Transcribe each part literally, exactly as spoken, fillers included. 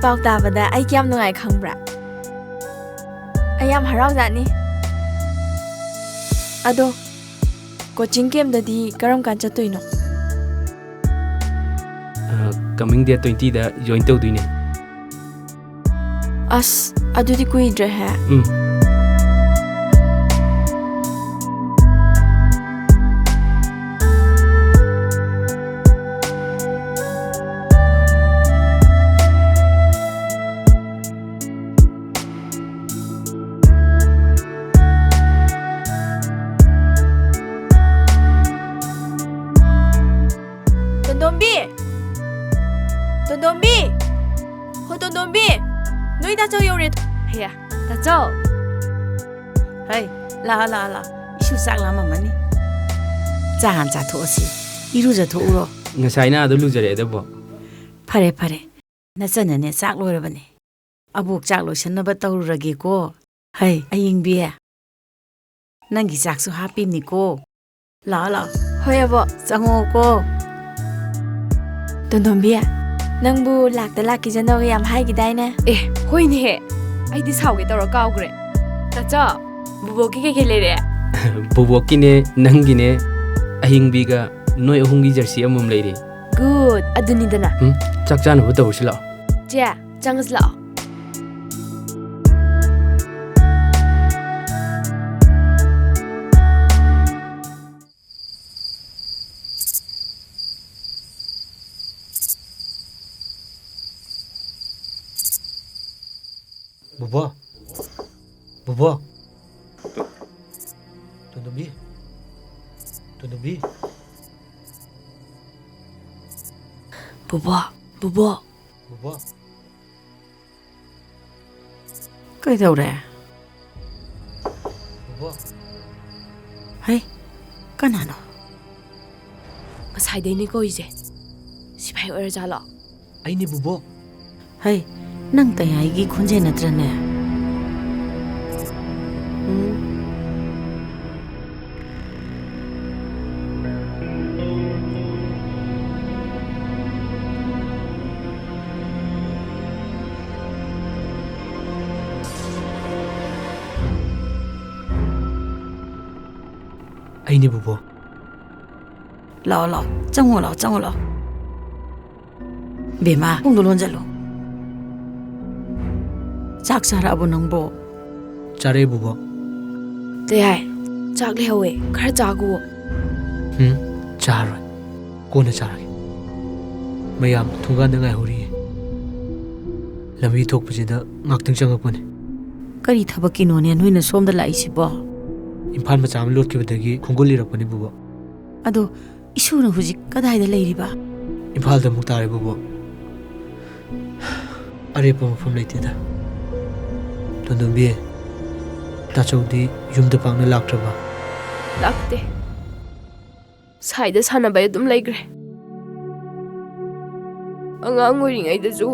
ꯄꯥꯎ ꯇꯥꯕꯗ ꯑꯩ ꯀꯌꯥꯝ ꯅꯨꯡꯉꯥꯏ ꯈꯪꯕ꯭ꯔꯥ? ꯑꯩ ꯌꯥꯝ ꯍꯔꯥꯎꯖꯥꯠꯅꯤ꯫ ꯑꯗꯣ, ꯀꯣꯆꯤꯡ ꯀꯦꯝꯗꯗꯤ ꯀꯔꯝ ꯀꯥꯟ ꯆꯠꯇꯣꯏꯅꯣ? ꯑ, coming date twenty ꯗ join ꯇꯧꯗꯣꯏꯅꯦ꯫ ꯑꯁ, ꯑꯗꯨꯗꯤ ꯀꯨꯏꯗ꯭ꯔꯦꯍꯦ꯫ ꯎꯝ꯫ ꯇꯣꯟꯗꯣꯝꯕꯤ! ꯇꯣꯟꯗꯣꯝꯕꯤ! ꯍꯣ, ꯇꯣꯟꯗꯣꯝꯕꯤ! ꯅꯣꯏ ꯇꯥꯆꯧ ꯌꯧꯔꯦ꯫ ꯍꯦ, ꯇꯥꯆꯧ! ꯍꯩ, ꯂꯥꯛꯑꯣ, ꯂꯥꯛꯑꯣ, ꯂꯥꯛꯑꯣ꯫ ꯏꯁꯨ ꯆꯥꯛ ꯂꯥꯝꯃꯝꯃꯅꯤ꯫ ꯆꯥ ꯍꯥꯟꯅ ꯆꯥꯊꯣꯛꯑꯁꯤ꯫ ꯏꯔꯨꯖꯊꯣꯛꯎꯔꯣ꯫ ꯉꯁꯥꯏꯅ ꯑꯗꯨ ꯂꯨꯖꯔꯦ ꯑꯗꯨꯕꯨ꯫ ꯐꯔꯦ, ꯐꯔꯦ꯫ ꯅꯆꯟꯅꯅꯦ ꯆꯥꯛ ꯂꯣꯏꯔꯕꯅꯦ꯫ ꯑꯕꯣꯛ ꯆꯥꯛ ꯂꯣꯏꯁꯟꯅꯕ ꯇꯧꯔꯨꯔꯒꯦꯀꯣ꯫ ꯍꯩ, ꯑꯌꯤꯡꯕꯤ꯫ ꯅꯪꯒꯤ ꯆꯥꯛꯁꯨ ꯍꯥꯞꯄꯤꯅꯤꯀꯣ꯫ ꯂꯥꯛꯑꯣ, ꯂꯥꯛꯑꯣ꯫ ꯍꯣꯏ, ꯑꯕꯣꯛ꯫ ꯆꯪꯉꯛꯑꯣꯀꯣ꯫ ꯇꯣꯟꯗꯣꯝꯕꯤ, ꯅꯪꯕꯨ ꯂꯥꯛꯇ ꯂꯥꯛꯈꯤꯁꯅꯣꯒ ꯌꯥꯝ ꯍꯥꯏꯈꯤꯗꯥꯏꯅꯦ? ꯑꯦ, ꯍꯣꯏꯅꯦꯍꯦ꯫ ꯑꯩꯗꯤ ꯁꯥꯎꯒꯦ ꯇꯧꯔ ꯀꯥꯎꯈ꯭ꯔꯦ꯫ ꯇꯥꯆꯧ, ꯕꯨꯕꯣꯛꯀꯤ ꯀꯩꯀꯩ ꯂꯩꯔꯦ? ꯕꯨꯕꯣꯛꯀꯤꯅꯦ, ꯅꯪꯒꯤꯅꯦ, ꯑꯍꯤꯡꯕꯤꯒ ꯅꯣꯏ ꯑꯍꯨꯝꯒꯤ ꯖꯔꯁꯤ ꯑꯃꯃꯝ ꯂꯩꯔꯦ꯫ Good, ꯑꯗꯨꯅꯤꯗꯅ꯫ ꯎꯝ, ꯆꯥꯛ ꯆꯥꯅꯕ ꯇꯧꯔꯁꯤ ꯂꯥꯛꯑꯣ꯫ ꯆꯦ, ꯆꯪꯉꯁꯤ ꯂꯥꯛꯑꯣ꯫ ꯕꯨꯕꯣ, ꯕꯨꯕꯣ꯫ ꯇꯣꯟꯗꯣꯝꯕꯤ, ꯇꯣꯟꯗꯣꯝꯕꯤ꯫ ꯕꯨꯕꯣ, ꯕꯨꯕꯣ꯫ ꯕꯨꯕꯣ꯫ ꯀꯩꯗꯧꯔꯦ? ꯕꯨꯕꯣ꯫ ꯍꯩ, ꯀꯅꯥꯅꯣ? ꯉꯁꯥꯏꯗꯩꯅꯦ ꯀꯧꯔꯤꯁꯦ꯫ ꯁꯤꯐꯥꯏ ꯑꯣꯏꯔꯖꯥꯠꯂꯣ? ꯑꯩꯅꯦ ꯕꯨꯕꯣ꯫ ꯍꯩ, ꯅꯪ ꯇꯌꯥꯏꯒꯤ ꯈꯣꯟꯖꯦꯜ ꯅꯠꯇ꯭ꯔꯅꯦ? ꯎꯝ꯫ ꯏꯅꯦ ꯕꯣꯕꯣꯛ꯫ ꯂꯥꯛꯑꯣ, ꯂꯥꯛꯑꯣ꯫ ꯆꯪꯉꯣ, ꯂꯥꯛꯑꯣ, ꯆꯪꯉꯣ, ꯂꯥꯛꯑꯣ꯫ ꯕꯦꯝꯃ, ꯊꯣꯡꯗꯣ ꯂꯣꯟꯖꯜꯂꯨ꯫ ꯆꯥꯛ ꯆꯥꯔꯛꯑꯕꯣ ꯅꯪꯕꯣ? ꯆꯥꯔꯛꯑꯦ ꯕꯣꯕꯣꯛ꯫ ꯇꯌꯥꯏ, ꯆꯥꯛ ꯂꯩꯍꯧꯋꯦ, ꯈꯔ ꯆꯥꯒꯣ꯫ ꯎꯝ, ꯆꯥꯔꯣꯏ꯫ ꯀꯣꯟꯅ ꯆꯥꯔꯒꯦ꯫ ꯃꯌꯥꯝ ꯊꯣꯡꯒꯥꯟꯗ ꯉꯥꯏꯍꯧꯔꯤꯌꯦ꯫ ꯂꯝꯕꯤ ꯊꯣꯛꯄꯁꯤꯗ ꯉꯥꯛꯇꯪ ꯆꯪꯉꯛꯄꯅꯦ꯫ ꯀꯔꯤ ꯊꯕꯛꯀꯤꯅꯣꯅꯦ ꯅꯣꯏꯅ ꯁꯣꯝꯗ ꯂꯥꯛꯏꯁꯤꯕꯣ? ꯏꯝꯐꯥꯜ ꯃꯆꯥ ꯑꯃ ꯂꯣꯠꯈꯤꯕꯗꯒꯤ ꯈꯣꯡꯒꯨꯜ ꯂꯤꯔꯛꯄꯅꯦ ꯕꯣꯕꯣꯛ꯫ ꯑꯗꯣ ꯏꯁꯨꯅ ꯍꯧꯖꯤꯛ ꯀꯗꯥꯏꯗ ꯂꯩꯔꯤꯕ? ꯏꯝꯐꯥꯜꯗ ꯑꯃꯨꯛ ꯇꯥꯔꯦ ꯕꯣꯕꯣꯛ꯫ ꯑꯔꯦꯞꯄ ꯃꯐꯝ ꯂꯩꯇꯦꯗ꯫ ꯇꯣꯟꯗꯣꯝꯕꯤ, ꯇꯥꯆꯧꯗꯤ ꯌꯨꯝꯗ ꯄꯥꯛꯅ ꯂꯥꯛꯇ꯭ꯔꯕ? ꯂꯥꯛꯇꯦ꯫ ꯁꯥꯏꯗ ꯁꯥꯟꯅꯕꯩ ꯑꯗꯨꯝ ꯂꯩꯈ꯭ꯔꯦ꯫ ꯑꯉꯥꯡ ꯑꯣꯏꯔꯤꯉꯩꯗꯁꯨ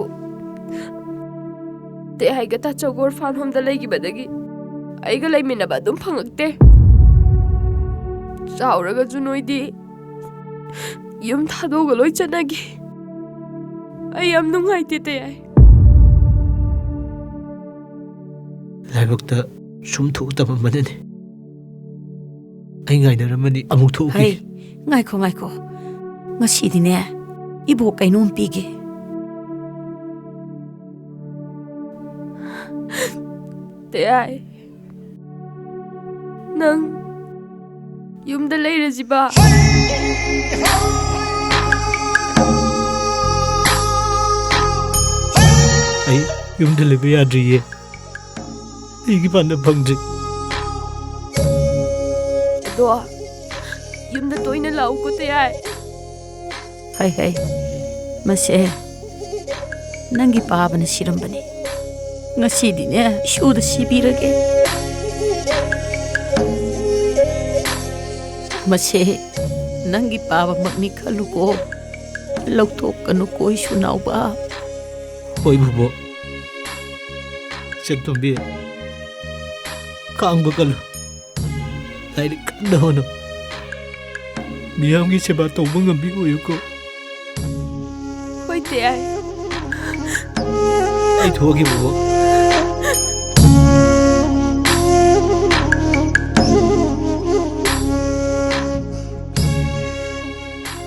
ꯇꯦꯍꯥꯏꯒ ꯇꯥꯆꯧꯒ orphan homeꯗ ꯂꯩꯈꯤꯕꯗꯒꯤ ꯑꯩꯒ ꯂꯩꯃꯤꯟꯅꯕ ꯑꯗꯨꯝ ꯐꯪꯉꯛꯇꯦ꯫ ꯆꯥꯎꯔꯒꯁꯨ ꯅꯣꯏꯗꯤ ꯌꯨꯝ ꯊꯥꯗꯣꯛꯑꯒ ꯂꯣꯏ ꯆꯠꯅꯈꯤ꯫ ꯑꯩ ꯌꯥꯝ ꯅꯨꯡꯉꯥꯏꯇꯦ, ꯇꯌꯥꯏ꯫ ꯂꯥꯏꯕꯛꯇ ꯁꯨꯝ ꯊꯣꯛꯎ ꯇꯝꯃꯝꯕꯅꯅꯦ꯫ ꯑꯩ ꯉꯥꯏꯅꯔꯝꯃꯅꯤ, ꯑꯃꯨꯛ ꯊꯣꯛꯎꯈꯤ꯫ ꯍꯩ, ꯉꯥꯏꯈꯣ, ꯉꯥꯏꯈꯣ꯫ ꯉꯁꯤꯗꯤꯅꯦ, ꯏꯕꯣꯛ ꯀꯩꯅꯣꯝ ꯄꯤꯒꯦ꯫ ꯇꯌꯥꯏ, ꯅꯪ ꯌꯨꯝꯗ ꯂꯩꯔꯁꯤꯕ? ꯑꯩ ꯌꯨꯝꯗ ꯂꯩꯕ ꯌꯥꯗ꯭ꯔꯤꯌꯦ꯫ ꯑꯩꯒꯤ ꯄꯥꯟꯗꯝ ꯐꯪꯗ꯭ꯔꯤ꯫ ꯑꯗꯣ ꯌꯨꯝꯗ ꯇꯣꯏꯅ ꯂꯥꯛꯎꯀꯣ, ꯇꯌꯥꯏ꯫ ꯍꯩ ꯍꯩ, ꯃꯁꯦ ꯅꯪꯒꯤ ꯄꯥꯕꯅ ꯁꯤꯔꯝꯕꯅꯤ꯫ ꯉꯁꯤꯗꯤꯅꯦ, ꯏꯁꯨꯗ ꯁꯤꯕꯤꯔꯒꯦ꯫ ꯃꯁꯦ ꯅꯪꯒꯤ ꯄꯥꯕꯃꯛꯅꯤ ꯈꯜꯂꯨꯀꯣ꯫ ꯂꯧꯊꯣꯛꯀꯅꯨꯀꯣ, ꯏꯁꯨ ꯅꯥꯎꯕ꯫ ꯍꯣꯏ, ꯕꯣꯕꯣꯛ꯫ ꯁꯦꯛꯇꯣꯝꯕꯤ, ꯈꯥꯡꯕ ꯀꯜꯂꯨ꯫ ꯂꯥꯏꯔꯤꯛ ꯀꯟꯅ ꯍꯣꯠꯅꯧ꯫ ꯃꯤꯌꯥꯝꯒꯤ ꯁꯦꯕꯥ ꯇꯧꯕ ꯉꯝꯕꯤ ꯑꯣꯏꯌꯨꯀꯣ꯫ ꯍꯣꯏ, ꯇꯌꯥꯏ꯫ ꯑꯩ ꯊꯣꯛꯑꯒꯦ, ꯕꯣꯕꯣꯛ꯫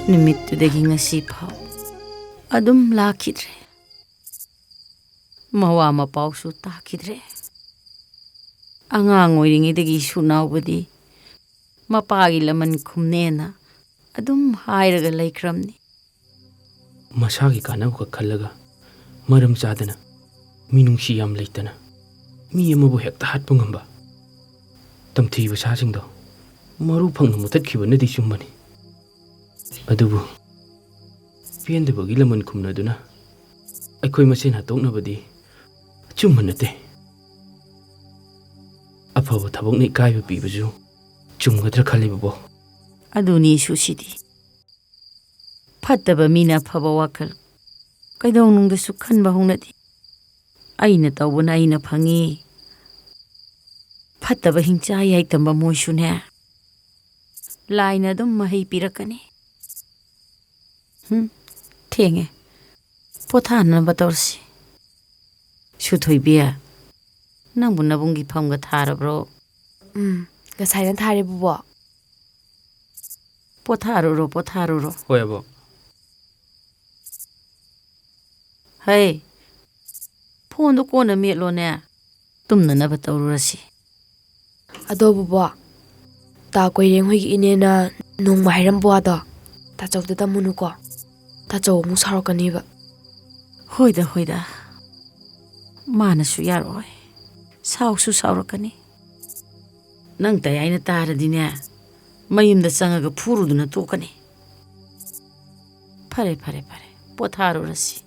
ꯅꯨꯃꯤꯠꯇꯨꯗꯒꯤ ꯉꯁꯤ ꯐꯥꯎ ꯑꯗꯨꯝ ꯂꯥꯛꯈꯤꯗ꯭ꯔꯦ꯫ ꯃꯋꯥ ꯃꯄꯥꯎꯁꯨ ꯇꯥꯈꯤꯗ꯭ꯔꯦ꯫ ꯑꯉꯥꯡ ꯑꯣꯏꯔꯤꯉꯩꯗꯒꯤ ꯏꯁꯨ ꯅꯥꯎꯕꯗꯤ ꯃꯄꯥꯒꯤ ꯂꯃꯟ ꯈꯨꯝꯅꯦꯅ ꯑꯗꯨꯝ ꯍꯥꯏꯔꯒ ꯂꯩꯈ꯭ꯔꯝꯅꯤ꯫ ꯃꯁꯥꯒꯤ ꯀꯥꯟꯅꯕꯈꯛ ꯈꯜꯂꯒ ꯃꯔꯝ ꯆꯥꯗꯅ, ꯃꯤꯅꯨꯡꯁꯤ ꯌꯥꯝ ꯂꯩꯇꯅ ꯃꯤ ꯑꯃꯕꯨ ꯍꯦꯛꯇ ꯍꯥꯠꯄ ꯉꯝꯕ ꯇꯝꯊꯤꯕ ꯁꯥꯁꯤꯡꯗꯣ ꯃꯔꯨ ꯐꯪꯅ ꯃꯨꯊꯠꯈꯤꯕꯅꯗꯤ ꯆꯨꯝꯕꯅꯤ꯫ ꯑꯗꯨꯕꯨ ꯄꯦꯟꯗꯕꯒꯤ ꯂꯃꯟ ꯈꯨꯝꯅꯗꯨꯅ ꯑꯩꯈꯣꯏ ꯃꯁꯦꯟ ꯍꯥꯠꯇꯣꯛꯅꯕꯗꯤ ꯑꯆꯨꯝꯕ ꯅꯠꯇꯦ꯫ ꯑꯐꯕ ꯊꯕꯛꯅ ꯏꯀꯥꯏꯕ ꯄꯤꯕꯁꯨ ꯆꯨꯝꯒꯗ꯭ꯔꯥ ꯈꯜꯂꯤꯕꯕꯣ꯫ ꯑꯗꯨꯅꯤ ꯏꯁꯨꯁꯤꯗꯤ꯫ ꯐꯠꯇꯕ ꯃꯤꯅ ꯑꯐꯕ ꯋꯥꯈꯜ ꯀꯩꯗꯧꯅꯨꯡꯗꯁꯨ ꯈꯟꯕ ꯍꯧꯅꯗꯦ꯫ ꯑꯩꯅ ꯇꯧꯕꯅ ꯑꯩꯅ ꯐꯪꯉꯤ꯫ ꯐꯠꯇꯕ ꯍꯤꯡꯆꯥ ꯌꯥꯏꯇꯝꯕ ꯃꯣꯏꯁꯨꯅꯦ, ꯂꯥꯏꯅ ꯑꯗꯨꯝ ꯃꯍꯩ ꯄꯤꯔꯛꯀꯅꯤ꯫ ꯍꯨꯝ, ꯊꯦꯡꯉꯦ꯫ ꯄꯣꯊꯥꯅꯕ ꯇꯧꯔꯁꯤ꯫ ꯁꯨꯊꯣꯏꯕꯤ, ꯅꯪꯕꯨ ꯅꯕꯨꯡꯒꯤ ꯐꯝꯒ ꯊꯥꯔꯕ꯭ꯔꯣ? ꯎꯝ, ꯉꯁꯥꯏꯅ ꯊꯥꯔꯦ, ꯕꯨꯕꯣꯛ꯫ ꯄꯣꯊꯥꯔꯨꯔꯣ, ꯄꯣꯊꯥꯔꯨꯔꯣ꯫ ꯍꯣꯏ, ꯑꯕꯣꯛ꯫ ꯍꯩ, ꯐꯣꯟꯗꯣ ꯀꯣꯟꯅ ꯃꯦꯠꯂꯣꯅꯦ꯫ ꯇꯨꯝꯅꯅꯕ ꯇꯧꯔꯨꯔꯁꯤ꯫ ꯑꯗꯣ, ꯕꯨꯕꯣꯛ, ꯇꯥ ꯀꯣꯏꯔꯦꯡ ꯍꯣꯏꯒꯤ ꯏꯅꯦꯅ ꯅꯣꯡꯃ ꯍꯥꯏꯔꯝꯕ ꯋꯥꯗꯣ ꯇꯥꯆꯧꯗ ꯇꯝꯃꯨꯅꯨꯀꯣ꯫ ꯇꯥꯆꯧ ꯑꯃꯨꯛ ꯁꯥꯎꯔꯛꯀꯅꯦꯕ꯫ ꯍꯣꯏꯗ, ꯍꯣꯏꯗ꯫ ꯃꯥꯅꯁꯨ ꯌꯥꯔꯛꯑꯣꯏ꯫ ꯁꯥꯎꯁꯨ ꯁꯥꯎꯔꯛꯀꯅꯤ꯫ ꯅꯪ ꯇꯌꯥꯏꯅ ꯇꯥꯔꯗꯤꯅꯦ, ꯃꯌꯨꯝꯗ ꯆꯪꯉꯒ ꯐꯨꯔꯨꯗꯨꯅ ꯇꯣꯛꯀꯅꯤ꯫ ꯐꯔꯦ, ꯐꯔꯦ, ꯐꯔꯦ꯫ ꯄꯣꯊꯥꯔꯨꯔꯁꯤ꯫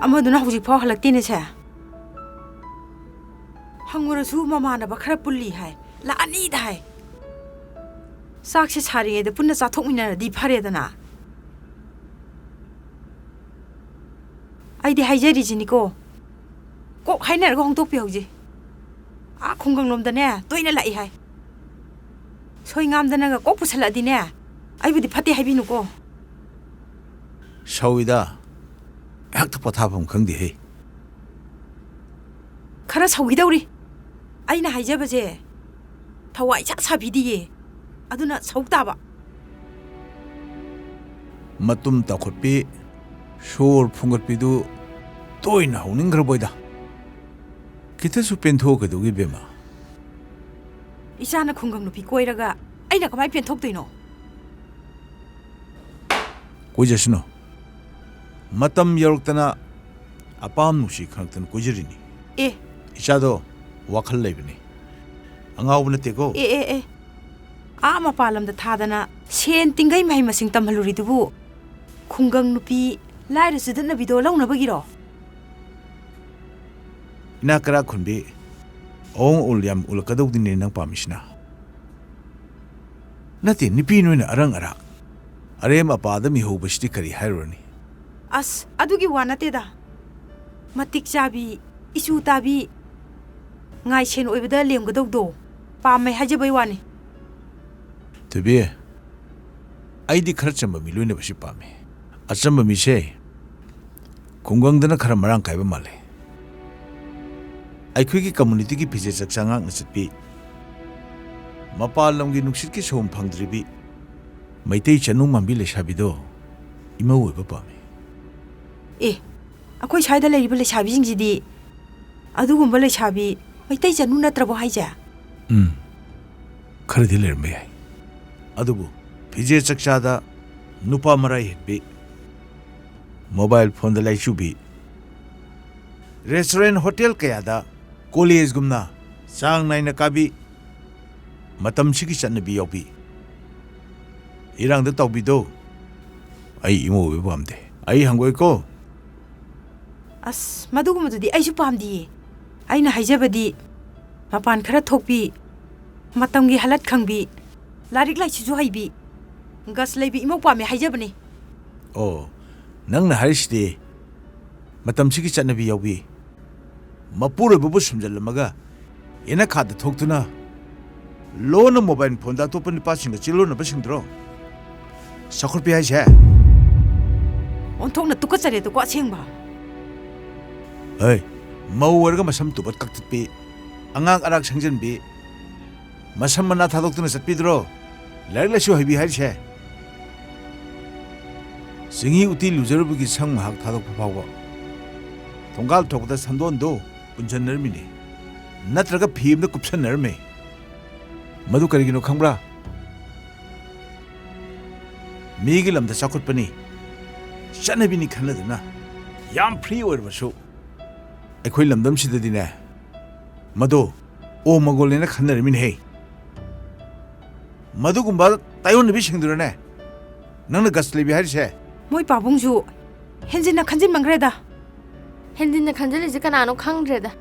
ꯑꯃꯗꯨꯅ ꯍꯧꯖꯤꯛꯐꯥꯎ ꯍꯜꯂꯛꯇꯦꯅꯦ ꯁꯦ꯫ ꯁꯨ ꯃꯃꯥꯟꯅꯕ ꯈꯔ ꯄꯨꯜꯂꯤ ꯍꯥꯏ, ꯂꯥꯛꯑꯅꯤꯗ ꯍꯥꯏ꯫ ꯆꯥꯛꯁꯦ ꯁꯥꯔꯤꯉꯩꯗ ꯄꯨꯟꯅ ꯆꯥꯊꯣꯛꯃꯤꯟꯅꯔꯗꯤ ꯐꯔꯦꯗꯅ꯫ ꯑꯩꯗꯤ ꯍꯥꯏꯖꯔꯤꯁꯤꯅꯤꯀꯣ, ꯀꯣꯛ ꯍꯥꯏꯅꯔꯒ ꯍꯣꯡꯗꯣꯛꯄꯤꯍꯧꯁꯦ꯫ ꯑꯥ ꯈꯨꯡꯒꯪꯂꯣꯝꯗꯅꯦ ꯇꯣꯏꯅ ꯂꯥꯛꯏ ꯍꯥꯏ꯫ ꯁꯣꯏ ꯉꯥꯝꯗꯅꯒ ꯀꯣꯛ ꯄꯨꯁꯜꯂꯛꯑꯗꯤꯅꯦ, ꯑꯩꯕꯨꯗꯤ ꯐꯠꯇꯦ ꯍꯥꯏꯕꯤꯅꯨꯀꯣ꯫ ꯁꯧꯏꯗ, ꯉꯥꯏꯍꯥꯛꯇ ꯄꯣꯊꯥꯐꯝ ꯈꯪꯗꯦꯍꯦ꯫ ꯈꯔ ꯁꯧꯈꯤꯗꯧꯔꯤ꯫ ꯑꯩꯅ ꯍꯥꯏꯖꯕꯁꯦ ꯊꯋꯥꯏ ꯏꯁꯥ ꯁꯥꯕꯤꯗꯤꯌꯦ, ꯑꯗꯨꯅ ꯁꯧ ꯇꯥꯕ꯫ ꯃꯇꯨꯝ ꯇꯥꯈꯠꯄꯤ, ꯁꯣꯔ ꯐꯨꯡꯒꯠꯄꯤꯗꯨ ꯇꯣꯏꯅ ꯍꯧꯅꯤꯡꯈ꯭ꯔꯕꯣꯏꯗ꯫ ꯈꯤꯇꯁꯨ ꯄꯦꯟꯊꯣꯛꯑ ꯀꯩꯗꯧꯒꯦ, ꯏꯕꯦꯝꯃ? ꯏꯆꯥꯅ ꯈꯨꯡꯒꯪ ꯅꯨꯄꯤ ꯀꯣꯏꯔꯒ ꯑꯩꯅ ꯀꯃꯥꯏ ꯄꯦꯟꯊꯣꯛꯇꯣꯏꯅꯣ? ꯀꯣꯏꯖꯁꯅꯨ꯫ ꯃꯇꯝ ꯌꯧꯔꯛꯇꯅ ꯑꯄꯥꯝ ꯅꯨꯡꯁꯤ ꯈꯪꯉꯛꯇꯅ ꯀꯣꯏꯖꯔꯤꯅꯤ꯫ ꯑꯦ꯫ ꯏꯆꯥꯗꯣ ꯋꯥꯈꯜ ꯂꯩꯕꯅꯤ꯫ ꯑꯉꯥꯎꯕ ꯅꯠꯇꯦꯀꯣ꯫ ꯑꯦ, ꯑꯦ, ꯑꯦ꯫ ꯑꯥ ꯃꯄꯥꯟ ꯂꯝꯗ ꯊꯥꯗꯅ ꯁꯦꯟ ꯇꯤꯡꯒꯩ ꯃꯍꯩ ꯃꯁꯤꯡ ꯇꯝꯍꯜꯂꯨꯔꯤꯗꯨꯕꯨ ꯈꯨꯡꯒꯪ ꯅꯨꯄꯤ ꯂꯥꯏꯔ ꯆꯨꯗꯠꯅꯕꯤꯗꯣ ꯂꯧꯅꯕꯒꯤꯔꯣ? ꯏꯅꯥꯛ ꯀꯔꯥ ꯈꯨꯟꯕꯤ, ꯑꯋꯣꯡ ꯑꯎꯜ ꯌꯥꯝ ꯎꯠꯂꯛꯀꯗꯧꯗꯤꯅꯦ ꯅꯪ ꯄꯥꯝꯃꯤꯁꯤꯅ꯫ ꯅꯠꯇꯦ, ꯅꯨꯄꯤ ꯅꯣꯏꯅ ꯑꯔꯪ ꯑꯔꯥꯛ, ꯑꯔꯦꯝ ꯑꯄꯥꯗ ꯃꯤꯍꯧꯕꯁꯤꯗꯤ ꯀꯔꯤ ꯍꯥꯏꯔꯨꯔꯅꯤ? ꯑꯁ, ꯑꯗꯨꯒꯤ ꯋꯥ ꯅꯠꯇꯦꯗ꯫ ꯃꯇꯤꯛ ꯆꯥꯕꯤ, ꯏꯆꯨ ꯇꯥꯕꯤ, ꯉꯥꯏꯁꯦꯟ ꯑꯣꯏꯕꯗ ꯂꯦꯝꯒꯗꯧꯗꯣ ꯄꯥꯝꯃꯦ ꯍꯥꯏꯖꯕꯩ ꯋꯥꯅꯤ꯫ ꯊꯣꯏꯕꯤ, ꯑꯩꯗꯤ ꯈꯔ ꯆꯝꯕ ꯃꯤ ꯂꯣꯏꯅꯕꯁꯤ ꯄꯥꯝꯃꯤ꯫ ꯑꯆꯝꯕ ꯃꯤꯁꯦ ꯈꯨꯡꯒꯪꯗꯅ ꯈꯔ ꯃꯔꯥꯡ ꯀꯥꯏꯕ ꯃꯥꯜꯂꯦ꯫ ꯑꯩꯈꯣꯏꯒꯤ ꯀꯝꯃꯨꯅꯤꯇꯤꯒꯤ ꯐꯤꯖꯦꯠ ꯆꯛꯆꯥ ꯉꯥꯛꯅ ꯆꯠꯄꯤ, ꯃꯄꯥꯟ ꯂꯝꯒꯤ ꯅꯨꯡꯁꯤꯠꯀꯤ ꯁꯣꯝ ꯐꯪꯗ꯭ꯔꯤꯕꯤ ꯃꯩꯇꯩ ꯆꯅꯨ ꯃꯥꯟꯕꯤ ꯂꯩꯁꯥꯕꯤꯗꯣ ꯏꯃꯧ ꯑꯣꯏꯕ ꯄꯥꯝꯃꯤ꯫ ꯑꯦ, ꯑꯩꯈꯣꯏ ꯁ꯭ꯋꯥꯏꯗ ꯂꯩꯔꯤꯕ ꯂꯩꯁꯥꯕꯤꯁꯤꯡꯁꯤꯗꯤ ꯑꯗꯨꯒꯨꯝꯕ ꯂꯩꯁꯥꯕꯤ ꯃꯩꯇꯩ ꯆꯅꯨ ꯅꯠꯇ꯭ꯔꯕꯣ ꯍꯥꯏꯁꯦ? ꯎꯝ, ꯈꯔꯗꯤ ꯂꯩꯔꯝꯕ ꯌꯥꯏ꯫ ꯑꯗꯨꯕꯨ ꯐꯤꯖꯦ ꯆꯛꯆꯥꯗ ꯅꯨꯄꯥ ꯃꯔꯥꯏ ꯍꯦꯟꯕꯤ, ꯃꯣꯕꯥꯏꯜ ꯐꯣꯟꯗ ꯂꯥꯏꯆꯨꯕꯤ, ꯔꯦꯁꯇꯨꯔꯦꯟ ꯍꯣꯇꯦꯜ ꯀꯌꯥꯗ ꯀꯣꯂꯦꯖꯒꯨꯝꯅ ꯆꯥꯡ ꯅꯥꯏꯅ ꯀꯥꯕꯤ, ꯃꯇꯝꯁꯤꯒꯤ ꯆꯠꯅꯕꯤ ꯌꯥꯎꯕꯤ, ꯏꯔꯥꯡꯗ ꯇꯧꯕꯤꯗꯣ ꯑꯩ ꯏꯃꯧ ꯑꯣꯏꯕ ꯄꯥꯝꯗꯦ꯫ ꯑꯩ ꯍꯪꯒꯣꯏꯀꯣ꯫ ꯑꯁ, ꯃꯗꯨꯒꯨꯝꯕꯗꯨꯗꯤ ꯑꯩꯁꯨ ꯄꯥꯝꯗꯤꯌꯦ꯫ ꯑꯩꯅ ꯍꯥꯏꯖꯕꯗꯤ, ꯃꯄꯥꯟ ꯈꯔ ꯊꯣꯛꯄꯤ, ꯃꯇꯝꯒꯤ ꯍꯥꯂꯠ ꯈꯪꯕꯤ, ꯂꯥꯏꯔꯤꯛ ꯂꯥꯏꯁꯨꯁꯨ ꯍꯩꯕꯤ, ꯒꯁ ꯂꯩꯕꯤ ꯏꯃꯧ ꯄꯥꯝꯃꯦ ꯍꯥꯏꯖꯕꯅꯤ꯫ ꯑꯣ, ꯅꯪꯅ ꯍꯥꯏꯔꯤꯁꯤꯗꯤ ꯃꯇꯝꯁꯤꯒꯤ ꯆꯠꯅꯕꯤ ꯌꯥꯎꯕꯤ, ꯃꯄꯨꯔꯣꯏꯕꯕꯨ ꯁꯨꯝꯖꯜꯂꯝꯃꯒ ꯌꯦꯅꯈꯥꯗ ꯊꯣꯛꯇꯨꯅ ꯂꯣꯟꯅ ꯃꯣꯕꯥꯏꯜ ꯐꯣꯟꯗ ꯑꯇꯣꯞꯄ ꯅꯨꯄꯥꯁꯤꯡꯒ ꯆꯦꯜꯂꯣꯟꯅꯕꯁꯤꯡꯗꯨꯔꯣ ꯆꯥꯎꯈꯠꯄꯤ ꯍꯥꯏꯁꯦ? ꯑꯣꯟꯊꯣꯛꯅ ꯇꯨꯀꯠꯆꯔꯦꯗꯀꯣ ꯑꯁꯦꯡꯕ꯫ ꯍꯩ, ꯃꯧ ꯑꯣꯏꯔꯒ ꯃꯁꯝ ꯇꯨꯕꯠ ꯀꯛꯊꯠꯄꯤ, ꯑꯉꯥꯡ ꯑꯔꯥꯛ ꯁꯪꯖꯟꯕꯤ, ꯃꯁꯝ ꯃꯅꯥ ꯊꯥꯗꯣꯛꯇꯨꯅ ꯆꯠꯄꯤꯗ꯭ꯔꯣ ꯂꯥꯏꯔꯤꯛ ꯂꯥꯏꯁꯨ ꯍꯩꯕꯤ ꯍꯥꯏꯔꯤꯁꯦ? ꯆꯤꯡꯍꯤ ꯎꯇꯤ ꯂꯨꯖꯔꯨꯕꯒꯤ ꯁꯝ ꯉꯥꯏꯍꯥꯛ ꯊꯥꯗꯣꯛꯄ ꯐꯥꯎꯕ ꯊꯣꯡꯒꯥꯜ ꯊꯣꯛꯄꯗ ꯁꯝꯗꯣꯟꯗꯣ ꯄꯨꯟꯁꯤꯟꯅꯔꯝꯃꯤꯅꯦ, ꯅꯠꯇ꯭ꯔꯒ ꯐꯤ ꯑꯃꯗ ꯀꯨꯞꯁꯟꯅꯔꯝꯃꯦ꯫ ꯃꯗꯨ ꯀꯔꯤꯒꯤꯅꯣ ꯈꯪꯕ꯭ꯔꯥ? ꯃꯤꯒꯤ ꯂꯝꯗ ꯆꯥꯎꯈꯠꯄꯅꯤ, ꯆꯠꯅꯕꯤꯅꯤ ꯈꯟꯅꯗꯨꯅ ꯌꯥꯝ ꯐ꯭ꯔꯤ ꯑꯣꯏꯔꯕꯁꯨ ꯑꯩꯈꯣꯏ ꯂꯝꯗꯝꯁꯤꯗꯗꯤꯅꯦ, ꯃꯗꯣ ꯑꯣ ꯃꯒꯣꯜꯅꯦꯅ ꯈꯟꯅꯔꯝꯃꯤꯅꯦꯍꯦ꯫ ꯃꯗꯨꯒꯨꯝꯕ ꯇꯥꯏꯌꯣꯟꯅꯕꯤꯁꯤꯡꯗꯨꯅꯅꯦ ꯅꯪꯅ ꯒꯁ ꯂꯩꯕꯤ ꯍꯥꯏꯔꯤꯁꯦ꯫ ꯃꯣꯏ ꯄꯥꯕꯨꯡꯁꯨ ꯍꯦꯟꯖꯤꯟꯅ ꯈꯟꯖꯤꯟꯃꯟꯈ꯭ꯔꯦꯗ꯫ ꯍꯦꯟꯖꯤꯟꯅ ꯈꯟꯖꯤꯜꯂꯤꯁꯦ ꯀꯅꯥꯅꯣ ꯈꯪꯗ꯭ꯔꯦꯗ꯫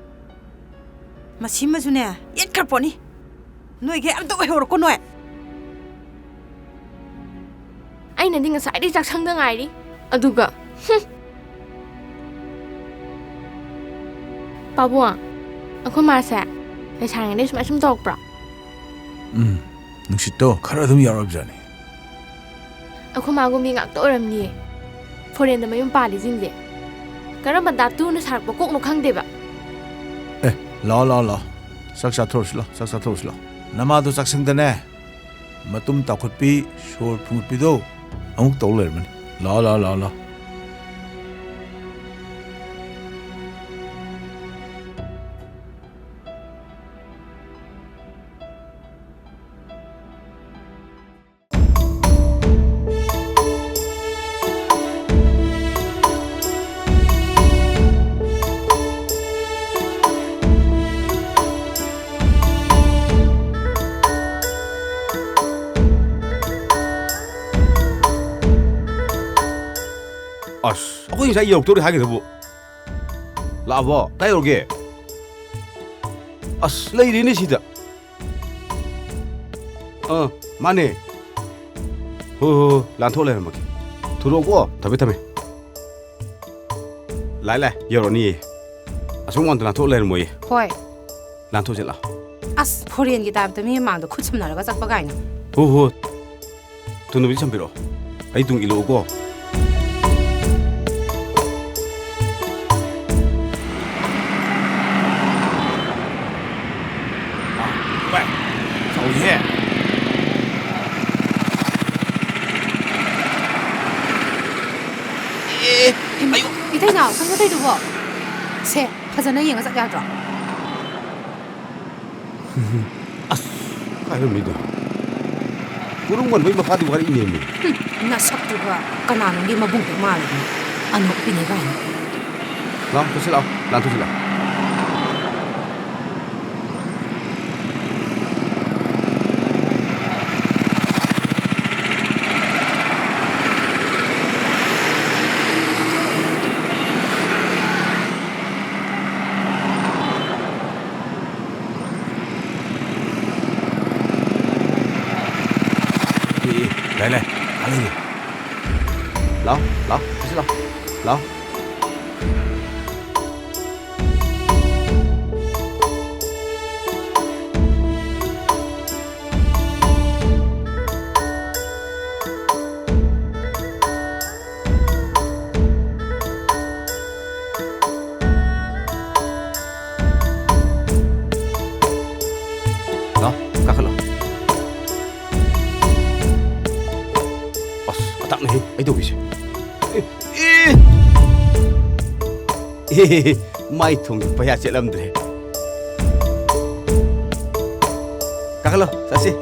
ꯃꯁꯤꯃꯁꯨꯅꯦ ꯌꯦꯠꯈ꯭ꯔ ꯄꯣꯠꯅꯤ꯫ ꯅꯣꯏꯒꯩ ꯑꯝꯇ ꯑꯣꯏꯍꯧꯔꯣꯀꯣ ꯅꯣꯏ꯫ ꯑꯩꯅꯗꯤ ꯉꯁꯥꯏꯗꯩ ꯆꯥꯛꯁꯪꯗ ꯉꯥꯏꯔꯤ꯫ ꯑꯗꯨꯒ, ꯍꯨꯝ꯫ ꯄꯥꯕꯨꯡ, ꯑꯩꯈꯣꯏ ꯃꯥꯁꯦ ꯂꯩꯁꯥꯔꯤꯉꯩꯗꯩ ꯁꯨꯃꯥꯏ ꯁꯨꯝ ꯇꯧꯔꯛꯄ꯭ꯔꯣ? ꯎꯝ, ꯅꯨꯡꯁꯤꯠꯇꯣ ꯈꯔ ꯑꯗꯨꯝ ꯌꯥꯎꯔꯕꯖꯥꯠꯅꯤ꯫ ꯑꯩꯈꯣꯏ ꯃꯥꯒꯨꯝꯕꯤ ꯉꯥꯛꯇ ꯑꯣꯏꯔꯝꯅꯤꯌꯦ ꯐꯣꯔꯦꯟꯗ ꯃꯌꯨꯝ ꯄꯥꯜꯂꯤꯁꯤꯡꯁꯦ꯫ ꯀꯔꯝꯕ ꯗꯥꯇꯨꯅ ꯁꯥꯔꯛꯄ ꯀꯣꯛꯅꯣ ꯈꯪꯗꯦꯕ꯫ ꯑꯦ, ꯂꯥꯛꯑꯣ, ꯂꯥꯛꯑꯣ, ꯂꯥꯛꯑꯣ꯫ ꯆꯥꯛ ꯆꯥꯊꯣꯛꯑꯁꯤ ꯂꯥꯛꯑꯣ, ꯆꯥꯛ ꯆꯥꯊꯣꯛꯑꯁꯤ ꯂꯥꯛꯑꯣ꯫ ꯅꯃꯥꯗꯣ ꯆꯥꯛꯁꯪꯗꯅꯦ ꯃꯇꯨꯝ ꯇꯥꯎꯈꯠꯄꯤ, ꯁꯣꯔ ꯐꯨꯡꯒꯠꯄꯤꯗꯣ ꯑꯃꯨꯛ ꯇꯧ ꯂꯩꯔꯝꯃꯅꯤ꯫ ꯂꯥꯛꯑꯣ, ꯂꯥꯛꯑꯣ, ꯂꯥꯛꯑꯣ, ꯂꯥꯛꯑꯣ꯫ ꯑꯁ, ꯑꯩꯈꯣꯏ ꯉꯁꯥꯏ ꯌꯧꯔꯛꯇꯧꯔꯦ ꯍꯥꯏꯒꯗꯕꯨ꯫ ꯂꯥꯛꯑꯕꯣ? ꯀꯥꯏ ꯌꯧꯔꯒꯦ? ꯑꯁ, ꯂꯩꯔꯦꯅꯦ ꯁꯤꯗ꯫ ꯑꯥ, ꯃꯥꯅꯦ꯫ ꯍꯣꯏ, ꯍꯣꯏ, ꯍꯣꯏ, ꯂꯥꯟꯊꯣꯛ ꯂꯩꯔꯝꯃꯒꯦ꯫ ꯊꯨꯔꯛꯑꯣꯀꯣ꯫ ꯊꯝꯃꯦ, ꯊꯝꯃꯦ꯫ ꯂꯥꯛꯑꯦ, ꯂꯥꯛꯑꯦ, ꯌꯧꯔꯛꯑꯅꯤꯌꯦ꯫ ꯑꯁꯣꯝ ꯃꯥꯡꯗ ꯂꯥꯟꯊꯣꯛ ꯂꯩꯔꯝꯃꯣꯏꯌꯦ꯫ ꯍꯣꯏ꯫ ꯂꯥꯟꯊꯣꯛꯁꯦ ꯂꯥꯛꯑꯣ꯫ ꯑꯁ, ꯐꯣꯔꯦꯟꯒꯤ ꯇꯥꯏꯞꯇ ꯃꯤ ꯃꯃꯥꯡꯗ ꯈꯨꯠ ꯁꯝꯅꯔꯒ ꯆꯠꯄ ꯀꯥꯏꯅ꯫ ꯍꯣ, ꯍꯣ꯫ ꯊꯨꯅꯕꯨꯗꯤ ꯁꯝꯕꯤꯔꯛꯑꯣ꯫ ꯑꯩ ꯇꯨꯡ ꯏꯜꯂꯛꯎꯀꯣ꯫ ꯑꯥ, ꯚꯥꯏ, ꯁꯥꯎꯁꯤꯍꯦ꯫ ꯑꯦ, ꯍꯩꯃꯥ, ꯑꯌꯣ꯫ ꯏꯇꯩꯅꯥꯎ, ꯀꯩꯅꯣ ꯇꯧꯏꯗꯨꯕꯣ? ꯁꯦ, ꯐꯖꯅ ꯌꯦꯡꯉ ꯆꯠ ꯌꯥꯗ꯭ꯔꯣ? ꯑꯁ, ꯀꯥꯏꯗ ꯃꯤꯗꯣ? ꯀꯣꯔꯨꯡ ꯀꯣꯟꯕꯩ ꯃꯄꯥꯗꯤ ꯋꯥꯔꯛꯏꯅꯦꯃꯤ꯫ ꯍꯨꯝ, ꯅꯁꯛꯇꯨꯒ ꯀꯅꯥꯅꯣꯝꯒꯤ ꯃꯕꯨꯡ ꯍꯦꯛ ꯃꯥꯜꯂꯗꯅ꯫ ꯑꯅꯣꯛꯄꯤꯅꯦ ꯀꯥꯏꯅ꯫ ꯂꯥꯎ, ꯊꯣꯛꯁꯤ ꯂꯥꯎ, ꯂꯥꯟꯊꯣꯛꯁꯤ ꯂꯥꯎ꯫ ꯑꯦ, ꯑꯦ, ꯂꯥꯛꯑꯦ, ꯂꯥꯛꯑꯦ꯫ ꯑꯥ ꯂꯩꯔꯦ꯫ ꯂꯥꯎ, ꯂꯥꯎ, ꯊꯣꯛꯁꯤ ꯂꯥꯎ꯫ ꯂꯥꯎ꯫ ꯂꯥꯎ, ꯀꯥꯈꯠꯂꯣ꯫ ꯑꯁ, ꯑꯇꯥꯛꯅꯦꯍꯦ ꯑꯩ ꯇꯧꯔꯤꯁꯦ꯫ ꯑꯦ, ꯑꯦ! ꯑꯦ, ꯃꯥꯏ ꯊꯣꯡꯁꯦ ꯄꯩꯌꯥ ꯆꯦꯠꯂꯝꯗ꯭ꯔꯦ꯫ ꯀꯥꯈꯠꯂꯣ, ꯆꯠꯁꯤ꯫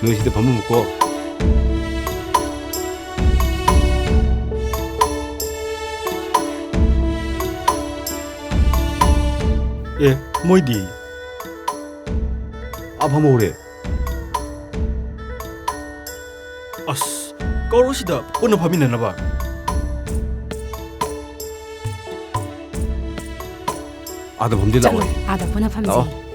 ꯅꯣꯏ ꯁꯤꯗ ꯐꯝꯃꯝꯃꯨꯀꯣ꯫ ꯑꯦ, ꯃꯣꯏꯗꯤ? ꯑꯥ ꯐꯝꯍꯧꯔꯦ꯫ ꯑꯁ, ꯀꯧꯔꯣ ꯁꯤꯗ ꯄꯨꯟꯅ ꯐꯝꯃꯤꯟꯅꯅꯕ꯫ ꯑꯥꯗ ꯐꯝꯖꯤꯜꯂꯛꯑꯣ꯫ ꯆꯠꯂꯣ, ꯑꯥꯗ ꯄꯨꯟꯅ ꯐꯝꯁꯦ꯫ ꯂꯥꯛꯑꯣ꯫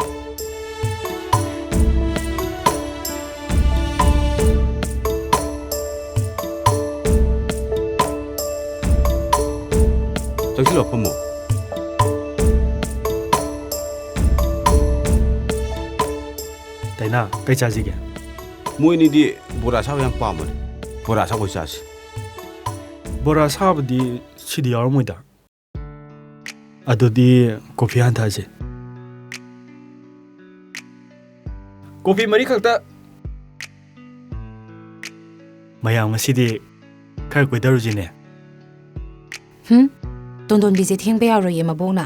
ꯆꯪꯁꯤꯜꯂꯣ, ꯐꯝꯃꯣ꯫ ꯗꯥꯏꯅꯥ, ꯀꯩ ꯆꯥꯁꯤꯒꯦ? ꯃꯣꯏ ꯑꯅꯤꯗꯤ ꯕꯣꯔꯥ ꯑꯁꯥꯕ ꯌꯥꯝ ꯄꯥꯝꯕꯅꯦ꯫ ꯕꯣꯔꯥ ꯑꯁꯥꯕ ꯑꯣꯏ ꯆꯥꯁꯤ꯫ ꯕꯣꯔꯥ ꯑꯁꯥꯕꯗꯤ ꯁꯤꯗꯤ ꯌꯥꯎꯔꯝꯃꯣꯏꯗ꯫ ꯑꯗꯨꯗꯤ ꯀꯣꯐꯤ ꯍꯥꯟꯅ ꯊꯛꯑꯁꯤ꯫ ꯀꯣꯐꯤ ꯃꯔꯤꯈꯛꯇ꯫ ꯃꯌꯥꯝ, ꯉꯁꯤꯗꯤ ꯈꯔ ꯀꯣꯏꯊꯔꯨꯁꯤꯅꯦ꯫ ꯍꯨꯝ? ꯇꯣꯟꯗꯣꯟꯕꯤꯁꯦ ꯊꯦꯡꯕ ꯌꯥꯔꯣꯏꯌꯦ ꯃꯕꯣꯛꯅ꯫